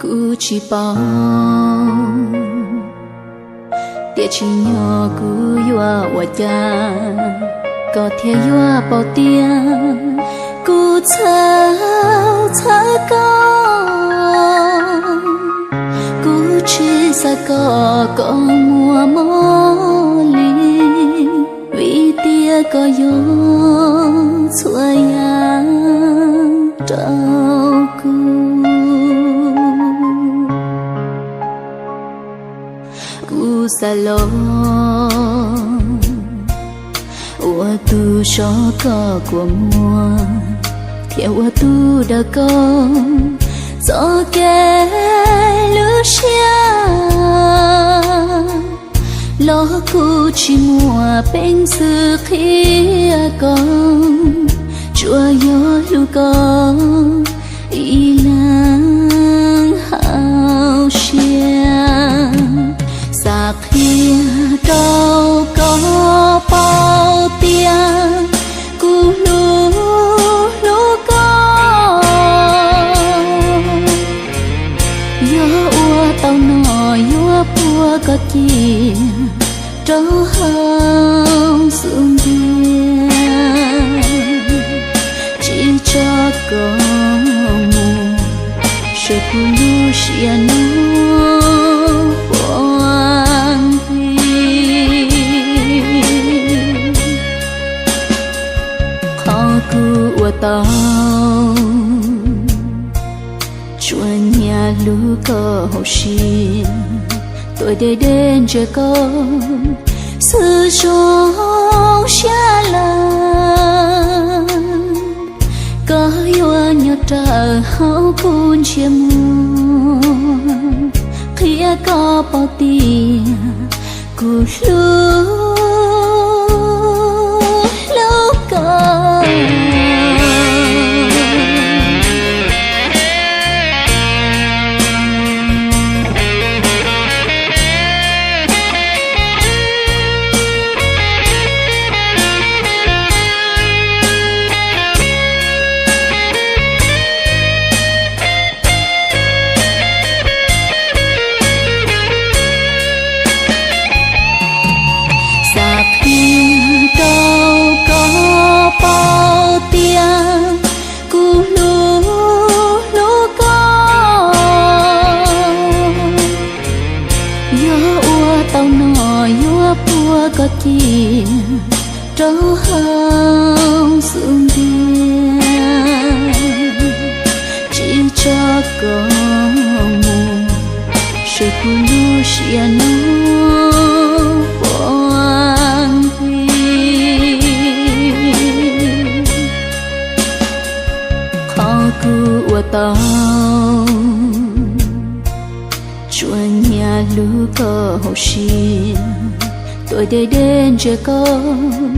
Kuv tsis paub tias tsim nyog kuv yuav ua cas koj thiaj yuav paub tias kuv txhawj txhawj koj. Kuv tsis xav kom koj muaj mob li, vim tias koj yog txhua yam rau kuv. Kuv xav los ua tus so koj kua muag, thiab ua tus daws koj txoj kev hlub siab. Los kuv tsis muaj peev xwm qhia koj, tsuas yog hlub koj ib leeg hauv siab. Xav qhia rau koj paub tias kuv hlub hlub koj. Yog ua tau no yuav puag koj cia rau hauv xub ntiag, tsis tso koj mus, saib kuv lub siab no puas nqig. Qhov kuv ua tau tsuas nyiam hlub koj hauv siab, tuaj deb deb ntsia koj xwb zoo siab lawm. Koj yuav nyob rawm hauv kuv ntsiab muag, qhia koj paub tias kuv hlub hlub koj. Xav qhia rau koj paub tias kuv hlub hlub koj. Yog ua tau no yuav puag koj cia rau hauv xub ntiag, tsis tso koj mus, saib kuv lub siab no puas nqig. Qhov kuv ua tau tsuas nyiam hlub koj hauv siab, tuaj deb deb ntsia koj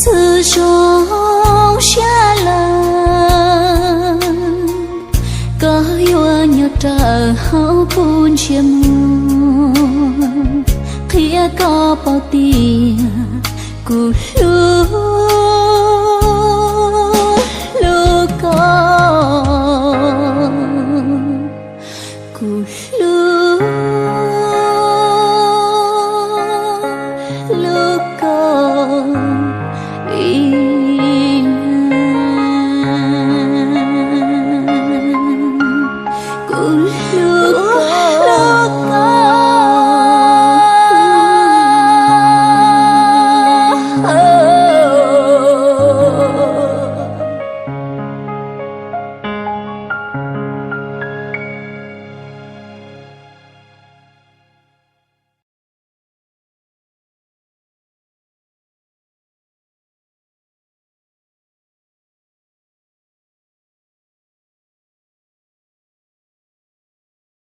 xwb zoo siab lawm. Koj yuav nyob rawm hauv kuv ntsiab muag, qhia koj paub tias kuv hlub hlub koj.